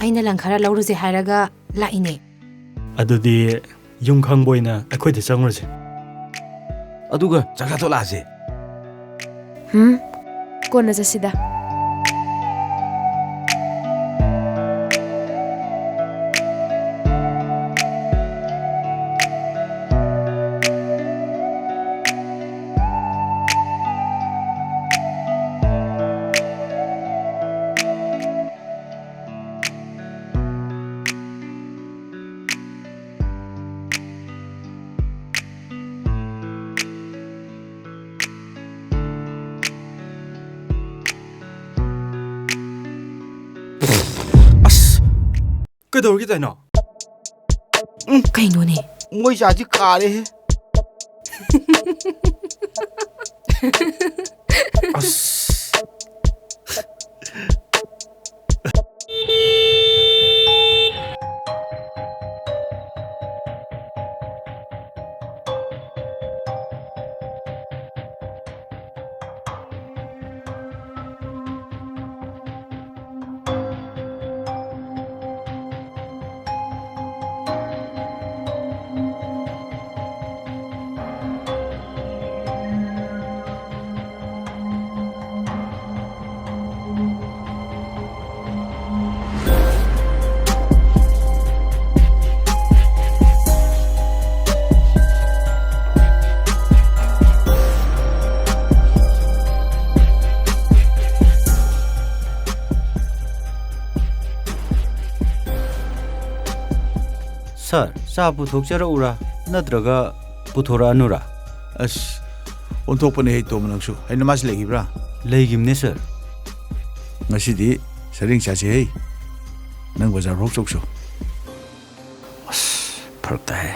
ꯑꯩꯅ ꯂꯪ ꯈꯔ ꯂꯧꯔꯨꯁꯦ ꯍꯥꯏꯔꯒ ꯂꯥꯛꯏꯅꯦ꯫ ꯑꯗꯨꯗꯤ ꯌꯨꯝ ꯈꯪꯕ ꯑꯣꯏꯅ ꯑꯩꯈꯣꯏꯗ ꯆꯪꯉꯨꯔꯁꯦ꯫ ꯑꯗꯨꯒ ꯆꯥꯛ ꯆꯥꯊꯣꯛꯂꯛꯑꯁꯦ꯫ ꯍꯨꯝ? ꯀꯣꯟꯅ ꯆꯠꯁꯤꯗ꯫ ꯑꯁ! ꯀꯩꯗꯧꯔꯒꯦ ꯇꯥꯏꯅꯣ? ꯎꯝ꯫ ꯀꯩꯅꯣꯅꯦ? ꯃꯣꯏ ꯆꯥꯁꯤ ꯀꯥꯔꯦꯍꯦ꯫ ꯑꯁ꯫ ꯁꯥꯔ, ꯆꯥ ꯄꯨꯊꯣꯛꯆꯔꯛꯎꯔꯥ, ꯅꯠꯇ꯭ꯔꯒ ꯄꯨꯊꯣꯔꯛꯑꯅꯨꯔꯥ? ꯑꯁ, ꯑꯣꯟꯊꯣꯛꯄꯅꯦ ꯍꯦ ꯇꯣꯝꯕ, ꯅꯪꯁꯨ꯫ ꯍꯩ, ꯅꯃꯥꯁꯤ ꯂꯩꯈꯤꯕ꯭ꯔꯥ? ꯂꯩꯈꯤꯕꯅꯦ, ꯁꯥꯔ꯫ ꯉꯁꯤꯗꯤ ꯁꯔꯦꯡ ꯆꯥꯁꯤ ꯍꯦ꯫ ꯅꯪ ꯕꯖꯥꯔ ꯐꯥꯎ ꯆꯧꯁꯣ꯫ ꯑꯁ, ꯐꯔꯛ ꯇꯥꯏꯍꯦ꯫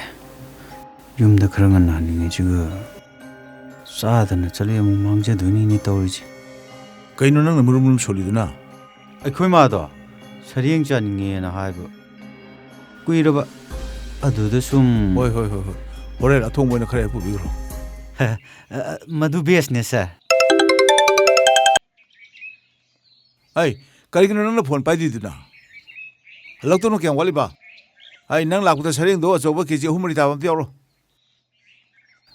ꯌꯨꯝꯗ ꯈꯔ ꯉꯟꯅ ꯍꯟꯅꯤꯡꯉꯤꯁꯤꯒ ꯆꯥꯗꯅ ꯆꯠꯂꯦ, ꯑꯃꯨꯛ ꯃꯥꯡꯖꯗꯣꯏꯅꯤꯅꯦ ꯇꯧꯔꯤꯁꯦ꯫ ꯀꯩꯅꯣ ꯅꯪꯅ ꯃꯨꯔꯨꯝ ꯃꯨꯔꯨꯝ ꯁꯣꯜꯂꯤꯗꯨꯅ? ꯑꯩꯈꯣꯏ ꯃꯥꯗꯣ ꯁꯔꯦꯡ ꯆꯥꯅꯤꯡꯉꯦꯅ ꯍꯥꯏꯕ ꯀꯨꯏꯔꯕ, ꯑꯗꯨꯗ ꯁꯨꯝ꯫ ꯍꯣꯏ, ꯍꯣꯏ, ꯍꯣꯏ, ꯍꯣꯏ꯫ ꯍꯣꯔꯦꯟ ꯑꯊꯣꯡꯕ ꯑꯣꯏꯅ ꯈꯔ ꯍꯦꯛ ꯄꯨꯕꯤꯈ꯭ꯔꯣ꯫ ꯑ, ꯑ, ꯃꯗꯨ ꯕꯦꯁꯅꯦ, ꯁꯥꯔ꯫ ꯑꯩ, ꯀꯔꯤꯒꯤꯅꯣ ꯅꯪꯅ ꯐꯣꯟ ꯄꯥꯏꯗ꯭ꯔꯤꯗꯨꯅ? ꯍꯜꯂꯛꯇꯧꯅ ꯀꯌꯥꯝ ꯋꯥꯠꯂꯤꯕ? ꯑꯩ, ꯅꯪ ꯂꯥꯛꯄꯗ ꯁꯔꯦꯡꯗꯣ ꯑꯆꯧꯕ ꯀꯦ ꯖꯤ ꯑꯍꯨꯝ ꯃꯔꯤ ꯇꯥꯕ ꯑꯝꯇ ꯌꯥꯎꯔꯣ꯫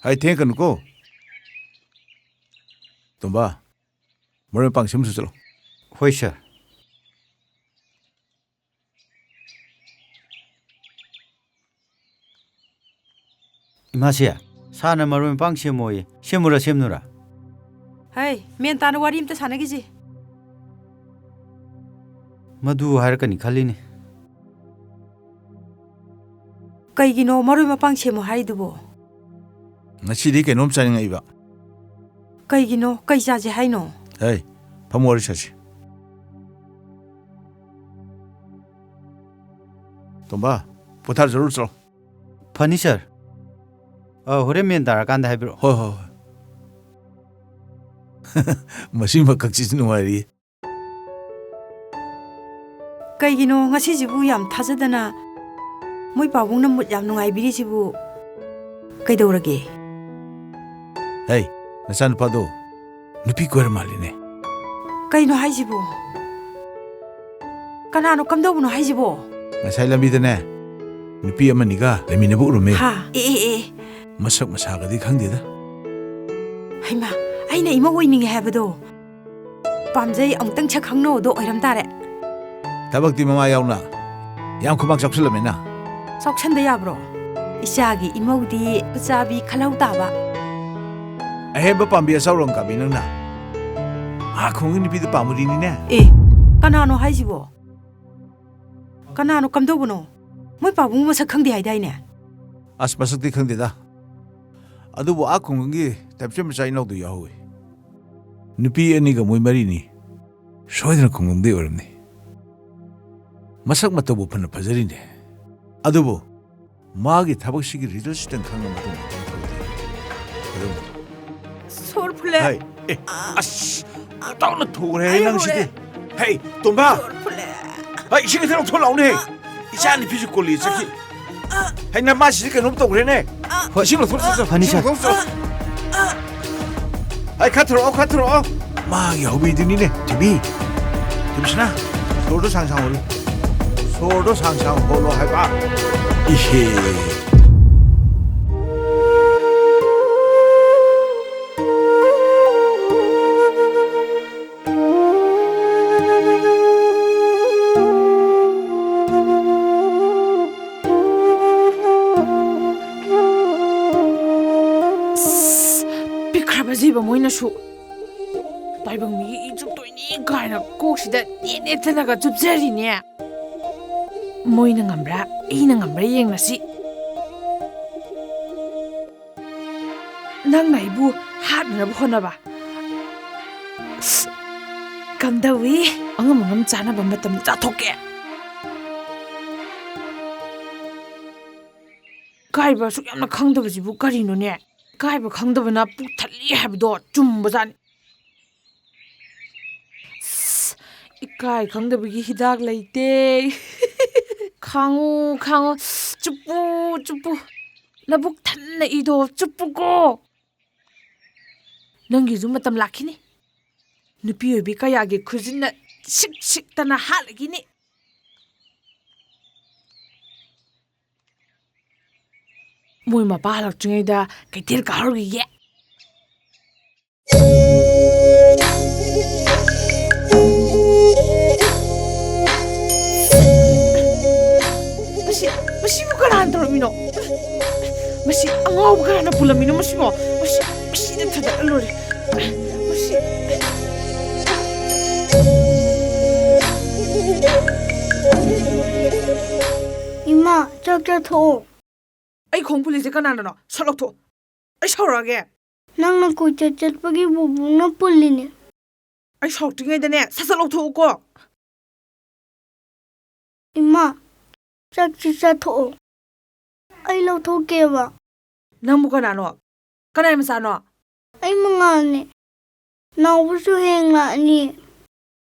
ꯑꯩ, ꯊꯦꯡꯀꯅꯨꯀꯣ꯫ ꯇꯣꯝꯕ, ꯃꯔꯣꯏ ꯃꯄꯥꯡ ꯁꯦꯝꯃꯨꯆꯣ ꯆꯠꯂꯣ꯫ ꯍꯣꯏ, ꯁꯥꯔ꯫ ꯏꯃꯥꯁꯦ, ꯁꯥꯔꯅ ꯃꯔꯣꯏ ꯃꯄꯥꯡ ꯁꯦꯝꯃꯣꯌꯦ꯫ ꯁꯦꯝꯃꯨꯔꯥ, ꯁꯦꯝꯅꯨꯔꯥ? ꯍꯩ, ꯃꯦꯟ ꯇꯥꯅ ꯋꯥꯔꯤ ꯑꯝꯇ ꯁꯥꯟꯅꯈꯤꯁꯤ꯫ ꯃꯗꯨ ꯍꯥꯏꯔꯛꯀꯅꯤ ꯈꯜꯂꯤꯅꯦ꯫ ꯀꯩꯒꯤꯅꯣ ꯃꯔꯣꯏ ꯃꯄꯥꯡ ꯁꯦꯝꯃꯣ ꯍꯥꯏꯔꯤꯗꯨꯕꯣ? ꯉꯁꯤꯗꯤ ꯀꯩꯅꯣꯝ ꯆꯥꯅꯤꯡꯉꯛꯏꯕ꯫ ꯀꯩꯒꯤꯅꯣ? ꯀꯩ ꯆꯥꯁꯦ ꯍꯥꯏꯅꯣ? ꯍꯩ, ꯐꯝꯃꯨ ꯋꯥꯔꯤ ꯁꯥꯁꯤ꯫ ꯇꯣꯝꯕ, ꯄꯣꯊꯥꯖꯔꯨꯔꯣ ꯆꯠꯂꯣ꯫ ꯐꯅꯤ, ꯁꯥꯔ꯫ ꯑ, ꯍꯣꯔꯦꯟ ꯃꯦꯟ ꯇꯥꯔꯀꯥꯟꯗ ꯍꯥꯏꯕꯤꯔꯛꯑꯣ꯫ ꯍꯣꯏ, ꯍꯣꯏ, ꯍꯣꯏ꯫ ꯃꯁꯤ ꯃꯀꯛꯁꯤꯁꯨ ꯅꯨꯡꯉꯥꯏꯔꯤ꯫ ꯀꯩꯒꯤꯅꯣ ꯉꯁꯤꯁꯤꯕꯨ ꯌꯥꯝ ꯊꯥꯖꯗꯅ ꯃꯣꯏ ꯄꯥꯕꯨꯡꯅ ꯃꯨꯠ ꯌꯥꯝ ꯅꯨꯡꯉꯥꯏꯕꯤꯔꯤꯁꯤꯕꯨ? ꯀꯩꯗꯧꯔꯒꯦ? ꯍꯩ, ꯅꯆꯥꯅꯨꯄꯥꯗꯣ ꯅꯨꯄꯤ ꯀꯣꯏꯔ ꯃꯥꯜꯂꯤꯅꯦ꯫ ꯀꯩꯅꯣ ꯍꯥꯏꯁꯤꯕꯣ? ꯀꯅꯥꯅꯣ ꯀꯝꯗꯧꯕꯅꯣ ꯍꯥꯏꯁꯤꯕꯣ? ꯉꯁꯥꯏ ꯂꯝꯕꯤꯗꯅꯦ, ꯅꯨꯄꯤ ꯑꯃꯅꯤꯒ ꯂꯩꯃꯤꯟꯅꯕ ꯎꯔꯝꯃꯦ꯫ ꯍꯥ? ꯑꯦ, ꯑꯦ, ꯑꯦ꯫ ꯃꯁꯛ ꯃꯁꯥꯒꯗꯤ ꯈꯪꯗꯦꯗ꯫ ꯍꯩꯃꯥ, ꯑꯩꯅ ꯏꯃꯧ ꯑꯣꯏꯅꯤꯡꯉꯦ ꯍꯥꯏꯕꯗꯣ? ꯄꯥꯝꯖꯩ, ꯑꯃꯨꯛꯇꯪ ꯁꯛ ꯈꯪꯅꯧꯗꯣ ꯑꯣꯏꯔꯝ ꯇꯥꯔꯦ꯫ ꯊꯕꯛꯇꯤ ꯃꯃꯥ ꯌꯥꯎꯅ ꯌꯥꯝ ꯈꯨꯃꯥꯡ ꯆꯥꯎꯁꯜꯂꯝꯃꯦꯅ꯫ ꯆꯥꯎꯁꯟꯕ ꯌꯥꯕ꯭ꯔꯣ? ꯏꯆꯥꯒꯤ ꯏꯃꯧꯗꯤ ꯎꯆꯥꯕꯤ ꯈꯜꯍꯧ ꯇꯥꯕ꯫ ꯑꯍꯦꯟꯕ ꯄꯥꯝꯕꯤ ꯑꯆꯥꯎꯔꯝ ꯀꯥꯕꯤ ꯅꯪꯅ꯫ ꯑꯥ ꯈꯣꯡꯒꯤ ꯅꯨꯄꯤꯗꯨ ꯄꯥꯝꯃꯨꯔꯤꯅꯤꯅꯦ꯫ ꯑꯦ, ꯀꯅꯥꯅꯣ ꯍꯥꯏꯁꯤꯕꯣ? ꯀꯅꯥꯅꯣ ꯀꯝꯗꯧꯕꯅꯣ? ꯃꯣꯏ ꯄꯥꯕꯨꯡ ꯃꯁꯛ ꯈꯪꯗꯦ ꯍꯥꯏꯗꯥꯏꯅꯦ? ꯑꯁ, ꯃꯁꯛꯇꯤ ꯈꯪꯗꯦꯗ꯫ ꯑꯗꯨꯕꯨ ꯑꯥ ꯈꯨꯡꯒꯪꯒꯤ ꯇꯥꯏꯕꯆꯦꯝ ꯃꯆꯥ ꯏꯅꯥꯎꯗꯨ ꯌꯥꯎꯍꯧꯋꯤ꯫ ꯅꯨꯄꯤ ꯑꯅꯤꯒ ꯃꯣꯏ ꯃꯔꯤꯅꯤ꯫ ꯁꯣꯏꯗꯅ ꯈꯨꯡꯒꯪꯗꯩ ꯑꯣꯏꯔꯝꯅꯤ꯫ ꯃꯁꯛ ꯃꯇꯧꯕꯨ ꯐꯅ ꯐꯖꯔꯤꯅꯦ꯫ ꯑꯗꯨꯕꯨ ꯃꯥꯒꯤ ꯊꯕꯛꯁꯤꯒꯤ ꯔꯤꯖꯜꯁꯤꯇꯪ ꯈꯪꯉ ꯃꯇꯨꯡꯗ ꯀꯩꯝ ꯇꯧꯗꯦ꯫ ꯑꯗꯨꯝ ꯁꯣꯔ ꯐꯨꯜꯂꯦ꯫ ꯍꯩ, ꯑꯦ, ꯑꯁ, ꯇꯥꯎꯅ ꯊꯨꯈ꯭ꯔꯦ ꯑꯩ ꯅꯪꯁꯤꯗꯤ꯫ ꯍꯧꯔꯦ꯫ ꯍꯩ, ꯇꯣꯝꯕ꯫ ꯁꯣꯔ ꯐꯨꯜꯂꯦ꯫ ꯍꯩ, ꯏꯁꯤꯡ ꯈꯤꯇꯪ ꯂꯧꯊꯣꯛ ꯂꯥꯎꯅꯦ꯫ ꯑ, ꯏꯆꯥꯅꯨꯄꯤꯁꯨ ꯀꯣꯂꯦꯖ ꯆꯠꯈꯤ꯫ ꯑ, ꯍꯩ, ꯅꯃꯥꯁꯤꯗꯤ ꯀꯩꯅꯣꯝ ꯇꯧꯈ꯭ꯔꯦꯅꯦ꯫ ꯑ, ꯏꯁꯤꯡ ꯂꯧꯊꯣꯛ ꯆꯠꯁꯤ꯫ ꯐꯅꯤ, ꯏꯁꯤꯡ ꯁꯥꯔ꯫ ꯂꯧꯊꯣꯛ ꯆꯠꯁꯤ꯫ ꯑ, ꯑ꯫ ꯍꯩ, ꯈꯔ ꯊꯨꯔꯛꯑꯣ, ꯈꯔ ꯊꯨꯔꯛꯑꯣ꯫ ꯃꯥꯒꯤ ꯍꯧꯕꯤꯗꯨꯅꯤꯅꯦ, ꯊꯤꯕꯤ꯫ ꯊꯤꯕꯤꯁꯅꯥ, ꯁꯣꯔꯗꯣ ꯁꯥꯡ ꯁꯥꯡ ꯍꯣꯜꯂꯨ꯫ ꯁꯣꯔꯗꯣ ꯁꯥꯡ ꯁꯥꯡ ꯍꯣꯜꯂꯣ ꯍꯥꯏꯕ꯫ ꯏꯍꯦ꯫ ꯑꯁ, ꯄꯤꯛꯈ꯭ꯔꯕ ꯖꯤꯕ ꯃꯣꯏꯅꯁꯨ꯫ ꯇꯥꯏꯕꯪ ꯃꯤꯒꯤ ꯏ ꯆꯨꯞꯇꯣꯏꯅꯤ ꯀꯥꯏꯅ ꯀꯣꯛꯁꯤꯗ ꯅꯦꯠ ꯅꯦꯠꯇꯅꯒ ꯆꯨꯞꯆꯔꯤꯅꯦ꯫ ꯃꯣꯏꯅ ꯉꯝꯕ꯭ꯔꯥ, ꯑꯩꯅ ꯉꯝꯕ꯭ꯔꯥ ꯌꯦꯡꯅꯁꯤ꯫ ꯅꯪꯅ ꯑꯩꯕꯨ ꯍꯥꯠꯅꯅꯕ ꯍꯣꯠꯅꯕ꯫ ꯀꯝꯗꯧꯏ? ꯑꯉꯝ ꯑꯉꯝ ꯆꯥꯅꯕ ꯃꯇꯝ ꯆꯥꯊꯣꯛꯀꯦ꯫ ꯏꯀꯥꯏꯕ ꯑꯁꯨꯛ ꯌꯥꯝꯅ ꯈꯪꯗꯕꯁꯤꯕꯨ ꯀꯔꯤꯅꯣꯅꯦ? ꯏꯀꯥꯏꯕ ꯈꯪꯗꯕꯅ ꯄꯨꯛ ꯊꯜꯂꯤ ꯍꯥꯏꯕꯗꯣ ꯆꯨꯝꯕꯖꯥꯠꯅꯤ꯫ ꯑꯁ, ꯏꯀꯥꯏ ꯈꯪꯗꯕꯒꯤ ꯍꯤꯗꯥꯛ ꯂꯩꯇꯦ꯫ ꯈꯥꯡꯉꯨ, ꯈꯥꯡꯉꯨ꯫ ꯆꯨꯞꯄꯨ, ꯆꯨꯞꯄꯨ꯫ ꯅꯕꯨꯛ ꯊꯟꯅ ꯏꯗꯣ ꯆꯨꯞꯄꯨꯀꯣ꯫ ꯅꯪꯒꯤꯁꯨ ꯃꯇꯝ ꯂꯥꯛꯈꯤꯅꯤ꯫ ꯅꯨꯄꯤ ꯑꯣꯏꯕꯤ ꯀꯌꯥꯒꯤ ꯈꯨꯖꯤꯟꯅ ꯁꯤꯛ ꯁꯤꯛꯇꯅ ꯍꯥꯠꯂꯈꯤꯅꯤ꯫ ꯃꯣꯏ ꯃꯄꯥ ꯍꯜꯂꯛꯇ꯭ꯔꯤꯉꯩꯗ ꯀꯩꯊꯦꯜ ꯀꯥꯍꯧꯔꯈꯤꯒꯦ꯫ ꯃꯁꯤ, ꯃꯁꯤꯕꯨ ꯀꯅꯥꯅ ꯇꯧꯔꯝꯃꯤꯅꯣ? ꯃꯁꯤ ꯑꯉꯥꯎꯕ ꯀꯅꯥꯅ ꯄꯨꯜꯂꯝꯃꯤꯅꯣ ꯃꯁꯤꯕꯣ? ꯃꯁꯤ, ꯃꯁꯤꯗ ꯊꯥꯗꯠꯂ ꯂꯣꯏꯔꯦ꯫ ꯃꯁꯤ꯫ ꯏꯃꯥ, ꯆꯥꯛ ꯆꯥꯊꯣꯛꯑꯣ꯫ ꯑꯩ ꯈꯣꯡ ꯄꯨꯜꯂꯤꯁꯦ ꯀꯅꯥꯅꯅꯣ? ꯁꯠ ꯂꯧꯊꯣꯛ꯫ ꯑꯩ ꯁꯥꯎꯔꯛꯑꯒꯦ꯫ ꯅꯪꯅ ꯀꯣꯏꯆꯠ ꯆꯠꯄꯒꯤ ꯕꯨꯕꯣꯛꯅ ꯄꯨꯜꯂꯤꯅꯦ꯫ ꯑꯩ ꯁꯥꯎꯔꯛꯇ꯭ꯔꯤꯉꯩꯗꯅꯦ ꯁꯠ ꯁꯠ ꯂꯧꯊꯣꯛꯎꯀꯣ꯫ ꯏꯃꯥ, ꯆꯥꯛꯁꯤ ꯆꯥꯊꯣꯛꯑꯣ꯫ ꯑꯩ ꯂꯧꯊꯣꯛꯀꯦꯕ꯫ ꯅꯪꯕꯨ ꯀꯅꯥꯅꯣ? ꯀꯅꯥꯏ ꯃꯆꯥꯅꯣ? ꯑꯩ ꯃꯉꯥꯜꯅꯦ꯫ ꯅꯥꯎꯕꯁꯨ ꯍꯌꯦꯡ ꯂꯥꯛꯑꯅꯤ꯫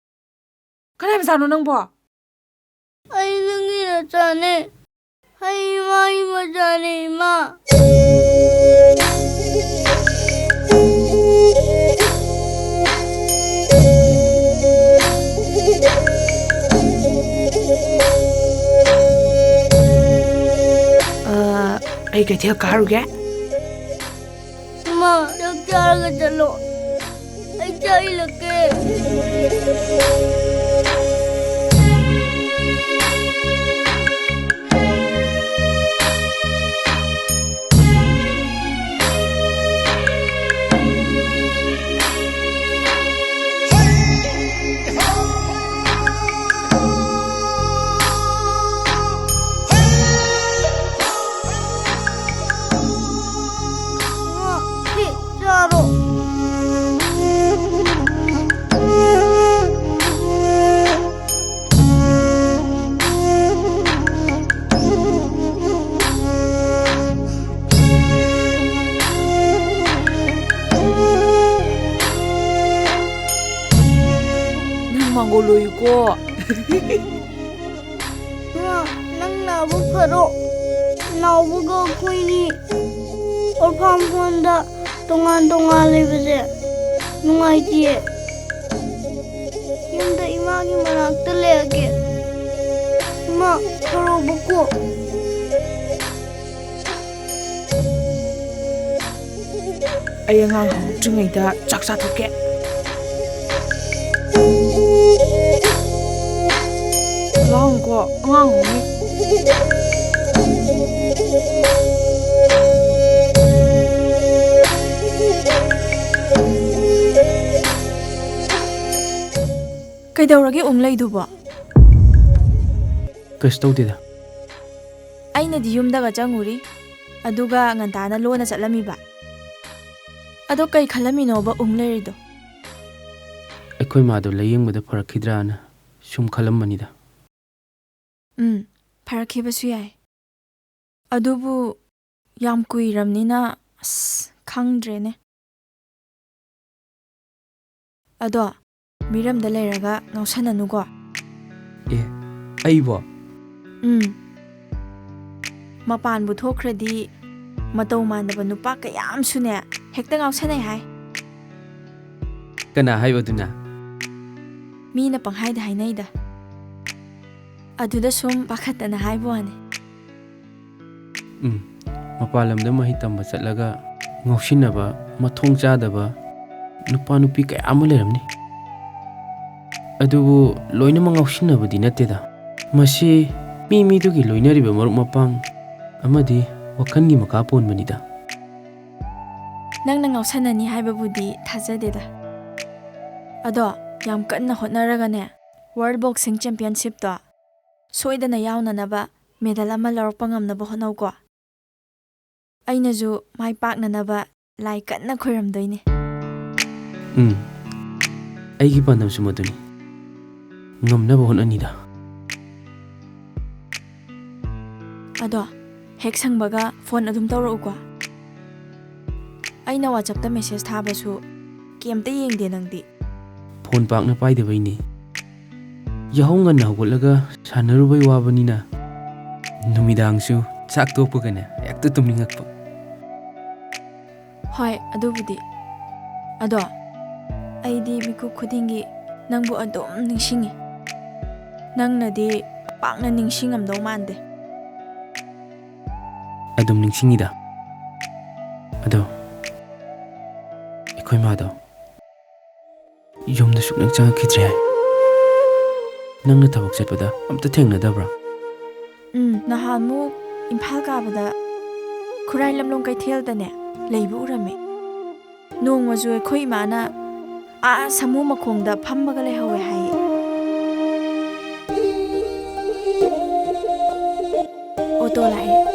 ꯀꯅꯥꯏ ꯃꯆꯥꯅꯣ ꯅꯪꯕꯣ? ꯑꯩ ꯅꯪꯒꯤ ꯅꯆꯥꯅꯦ꯫ ꯑꯩ ꯏꯃꯥꯒꯤ ꯃꯆꯥꯅꯦ, ꯏꯃꯥ꯫ ꯑ, ꯑꯩ ꯀꯩꯊꯦꯜ ꯀꯥꯔꯨꯒꯦ꯫ ꯏꯃꯥ, ꯆꯥꯛ ꯆꯥꯔꯒ ꯆꯠꯂꯣ꯫ ꯑꯩ ꯆꯥ ꯏꯜꯂꯛꯀꯦ꯫ ꯏꯃꯥ, ꯁꯤ ꯆꯥꯔꯣ꯫ ꯅꯪ ꯃꯥꯡꯒꯣꯜ ꯂꯣꯏꯀꯣ꯫ ꯏꯃꯥ, ꯅꯪ ꯅꯥꯕ ꯐꯔꯣ꯫ ꯅꯥꯎꯕꯒ ꯑꯩꯈꯣꯏꯅꯤ ꯑꯣꯔꯐꯥꯟ ꯍꯣꯝꯗ ꯇꯣꯉꯥꯟ ꯇꯣꯉꯥꯟ ꯂꯩꯕꯁꯦ ꯅꯨꯡꯉꯥꯏꯇꯤꯌꯦ꯫ ꯌꯨꯝꯗ ꯏꯃꯥꯒꯤ ꯃꯅꯥꯛꯇ ꯂꯩꯔꯒꯦ꯫ ꯏꯃꯥ, ꯐꯔꯣꯕꯀꯣ꯫ ꯑꯩ ꯑꯉꯥꯡ ꯍꯧꯔꯛꯇ꯭ꯔꯤꯉꯩꯗ ꯆꯥꯛ ꯆꯥꯊꯣꯛꯀꯦ꯫ ꯂꯥꯎꯅꯨꯀꯣ, ꯑꯉꯥꯡ ꯍꯧꯅꯤ꯫ ꯀꯩꯗꯧꯔꯒꯦ ꯎꯝ ꯂꯩꯗꯨꯕꯣ? ꯀꯩꯁꯨ ꯇꯧꯗꯦꯗ꯫ ꯑꯩꯅꯗꯤ ꯌꯨꯝꯗꯒ ꯆꯪꯉꯨꯔꯤ, ꯑꯗꯨꯒ ꯉꯟꯇꯥꯅ ꯂꯣꯟꯅ ꯆꯠꯂꯝꯃꯤꯕ꯫ ꯑꯗꯣ ꯀꯩ ꯈꯜꯂꯝꯃꯤꯅꯣꯕ ꯎꯪ ꯂꯩꯔꯤꯗꯣ? ꯑꯩꯈꯣꯏ ꯃꯥꯗꯣ ꯂꯥꯌꯦꯡꯕꯗ ꯐꯔꯛꯈꯤꯗ꯭ꯔꯥꯅ ꯁꯨꯝ ꯈꯜꯂꯝꯕꯅꯤꯗ꯫ ꯎꯝ, ꯐꯔꯛꯈꯤꯕꯁꯨ ꯌꯥꯏ꯫ ꯑꯗꯨꯕꯨ ꯌꯥꯝ ꯀꯨꯏꯔꯝꯅꯤꯅ ꯑꯁ ꯈꯪꯗ꯭ꯔꯦꯅꯦ꯫ ꯑꯗꯣ ꯃꯤꯔꯝꯗ ꯂꯩꯔꯒ ꯉꯥꯎꯁꯟꯅꯅꯨꯀꯣ꯫ ꯑꯦ, ꯑꯩꯕꯣ? ꯎꯝ꯫ ꯃꯄꯥꯟꯕꯨ ꯊꯣꯛꯈ꯭ꯔꯗꯤ ꯃꯇꯧ ꯃꯥꯟꯗꯕ ꯅꯨꯄꯥ ꯀꯌꯥ ꯑꯃꯁꯨꯅꯦ ꯍꯦꯛꯇ ꯉꯥꯎꯁꯟꯅꯩ ꯍꯥꯏ꯫ ꯀꯅꯥ ꯍꯥꯏꯕꯗꯨꯅ? ꯃꯤꯅ ꯄꯪꯍꯥꯏꯗ ꯍꯥꯏꯅꯩꯗ꯫ ꯑꯗꯨꯗ ꯁꯨꯝ ꯄꯥꯈꯠꯇꯅ ꯍꯥꯏꯕ ꯋꯥꯅꯤ꯫ ꯎꯝ, ꯃꯄꯥꯟ ꯂꯝꯗ ꯃꯍꯩ ꯇꯝꯕ ꯆꯠꯂꯒ ꯉꯥꯎꯁꯤꯟꯅꯕ, ꯃꯊꯣꯡ ꯆꯥꯗꯕ ꯅꯨꯄꯥ ꯅꯨꯄꯤ ꯀꯌꯥ ꯑꯃ ꯂꯩꯔꯝꯅꯤ꯫ ꯑꯗꯨꯕꯨ ꯂꯣꯏꯅꯃꯛ ꯉꯥꯎꯁꯤꯟꯅꯕꯗꯤ ꯅꯠꯇꯦꯗ꯫ ꯃꯁꯤ ꯃꯤ ꯃꯤꯗꯨꯒꯤ ꯂꯣꯏꯅꯔꯤꯕ ꯃꯔꯨꯞ ꯃꯄꯥꯡ ꯑꯃꯗꯤ ꯋꯥꯈꯜꯒꯤ ꯃꯈꯥ ꯄꯣꯟꯕꯅꯤꯗ꯫ ꯅꯪꯅ ꯉꯥꯎꯁꯟꯅꯅꯤ ꯍꯥꯏꯕꯕꯨꯗꯤ ꯊꯥꯖꯗꯦꯗ꯫ ꯑꯗꯣ ꯌꯥꯝ ꯀꯟꯅ ꯍꯣꯠꯅꯔꯒꯅꯦ, World Boxing Championshipꯇꯣ ꯁꯣꯏꯗꯅ ꯌꯥꯎꯅꯅꯕ medal ꯑꯃ ꯂꯧꯔꯛꯄ ꯉꯝꯅꯕ ꯍꯣꯠꯅꯧꯀꯣ꯫ ꯑꯩꯅꯁꯨ ꯃꯥꯏ ꯄꯥꯛꯅꯅꯕ ꯂꯥꯏ ꯀꯟꯅ ꯈꯣꯏꯔꯝꯗꯣꯏꯅꯦ꯫ ꯎꯝ, ꯑꯩꯒꯤ ꯄꯥꯟꯗꯝꯁꯨ ꯃꯗꯨꯅꯤ꯫ ꯉꯝꯅꯕ ꯍꯣꯠꯅꯅꯤꯗ꯫ ꯑꯗꯣ ꯍꯦꯛ ꯁꯪꯕꯒ phone ꯑꯗꯨꯝ ꯇꯧꯔꯛꯎꯀꯣ꯫ ꯑꯩꯅ WhatsAppꯇ message ꯊꯥꯕꯁꯨ ꯀꯩꯝꯇ ꯌꯦꯡꯗꯦ ꯅꯪꯗꯤ꯫ Phone ꯄꯥꯛꯅ ꯄꯥꯏꯗꯕꯩꯅꯦ꯫ ꯌꯥꯍꯧ ꯉꯟꯅ ꯍꯧꯒꯠꯂꯒ ꯁꯥꯟꯅꯔꯨꯕꯩ ꯋꯥꯕꯅꯤꯅ ꯅꯨꯃꯤꯗꯥꯡꯁꯨ ꯆꯥꯛ ꯇꯣꯛꯄꯒꯅꯦ ꯍꯦꯛꯇ ꯇꯨꯝꯅꯤꯡꯉꯛꯄ꯫ ꯍꯣꯏ, ꯑꯗꯨꯕꯨꯗꯤ꯫ ꯑꯗꯣ ꯑꯩꯗꯤ ꯃꯤꯀꯨꯞ ꯈꯨꯗꯤꯡꯒꯤ ꯅꯪꯕꯨ ꯑꯗꯨꯝ ꯅꯤꯡꯁꯤꯡꯉꯤ꯫ ꯅꯪꯅꯗꯤ ꯄꯥꯛꯅ ꯅꯤꯡꯁꯤꯡꯉꯝꯗꯧ ꯃꯥꯟꯗꯦ꯫ ꯑꯗꯨꯝ ꯅꯤꯡꯁꯤꯡꯉꯤꯗ꯫ ꯑꯗꯣ ꯑꯩꯈꯣꯏ ꯃꯥꯗꯣ ꯌꯨꯝꯗ ꯁꯨꯛꯆꯪ ꯆꯪꯉꯛꯈꯤꯗ꯭ꯔꯦ ꯍꯥꯏ꯫ ꯅꯪꯅ ꯊꯕꯛ ꯆꯠꯄꯗ ꯑꯝꯇ ꯊꯦꯡꯅꯗꯕ꯭ꯔꯥ? ꯎꯝ, ꯅꯍꯥꯟꯃꯨꯛ ꯏꯝꯐꯥꯜ ꯀꯥꯕꯗ ꯈꯨꯔꯥꯏ ꯂꯝꯂꯣꯡ ꯀꯩꯊꯦꯜꯗꯅꯦ ꯂꯩꯕ ꯎꯔꯝꯃꯦ꯫ ꯅꯣꯡꯃꯁꯨ ꯑꯩꯈꯣꯏ ꯏꯃꯥꯅ ꯑꯥ ꯁꯥꯃꯨ ꯃꯈꯣꯡꯗ ꯐꯝꯃꯒ ꯂꯩꯍꯧꯋꯦ ꯍꯥꯏꯌꯦ꯫ ꯑꯣ, ꯑꯣꯛꯇꯣ ꯂꯥꯛꯑꯦ꯫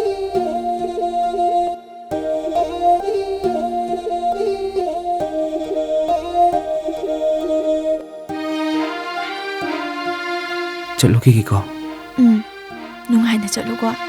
ꯆꯠꯂꯨꯈꯤꯒꯦꯀꯣ꯫ ꯎꯝ, ꯅꯨꯡꯉꯥꯏꯅ ꯆꯠꯂꯨꯀꯣ꯫